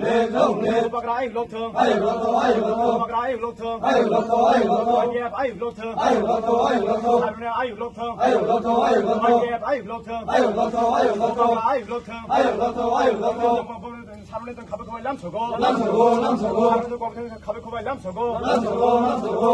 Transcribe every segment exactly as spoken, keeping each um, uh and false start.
live, long live. Bubagra ayuk lok thung. Ayuk lok thung, ayuk lok thung. Bubagra ayuk lok thung. Ayuk lok thung, ayuk lok thung. Y T F ayuk lok thung. Ayuk lok thung, ayuk lok thung. Sarunel ayuk lok thung. Ayuk lok thung, ayuk lok thung. Y T F ayuk lok thung. Ayuk lok thung, ayuk lok thung. Bubagra ayuk lok thung. Ayuk lok thung, ayuk lok thung. Sarunel tong khabai khabai lamsogo. Lamsogo, lamsogo. Sarunel tong khabai khabai lamsogo. Lamsogo, lamsogo.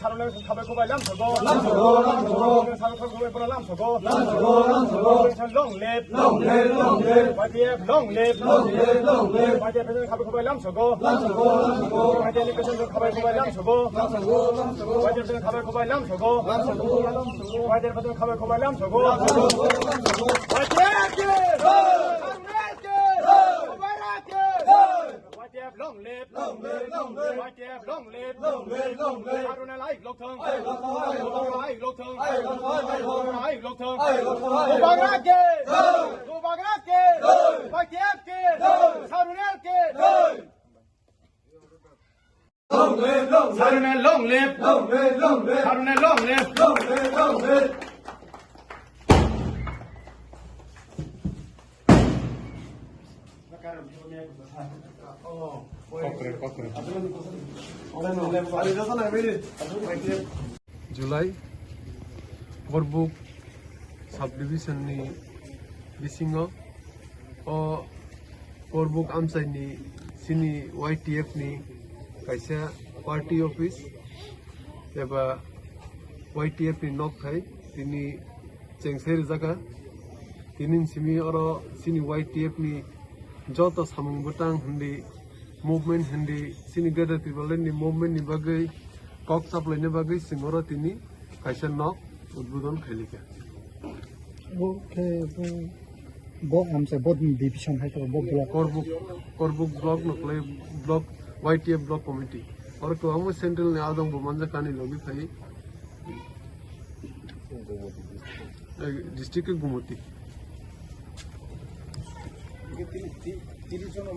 Sarunel tong khabai khabai lamsogo. Lamsogo, lamsogo. Sarunel tong khabai khabai lamsogo. Lamsogo, lamsogo. Long live. Long live, long live. Y T F, long live. Long live, long live. Y T F tong khabai khabai lamsogo. Lamsogo, lamsogo. Y T F tong khabai khabai lamsogo. Lamsogo, lamsogo. Y T F tong khabai khabai lamsogo. Lamsogo, lamsogo. Y T F tong khabai khabai lamsogo. Lamsogo, lamsogo. Y T F ki! Sarunel ki! Bubagra ki! Y T F long live! Long live, long live! Y T F long live! Long live, long live! Sarunel ayuk lok thung! Ayuk lok thung, ayuk lok thung! Ayuk lok thung! Ayuk lok thung, ayuk lok thung! Ayuk lok thung, ayuk lok thung! Bubagra ki! Jai! Bubagra ki! Jai! Y T F ki! Jai! Sarunel ki! Jai! Long live, long live! Sarunel long live! Long live, long live! Sarunel long live! Long live, long live! Kokre, kokre. July, Korbuk subdivision ni bisingo o Korbuk amchai ni chini Y T F ni kaisa party office eba Y T F ni nok thai tini chengsai rijak kha. Tini simi oro chini Y T F ni joto samung bwtang hindi, movement hindi, chini Greater Tipraland ni movement ni bagwi kok chaplaina bagwi chwng oro tini kaisa nok udbodon khailika. Bo khe bo, bo amsa bo division hai to bo block. Korbuk, Korbuk block no khlai block, Y T F block committee. Oro kwbangma central ni adong bo manjak ani logi phai. Eh, district ke Gumoti.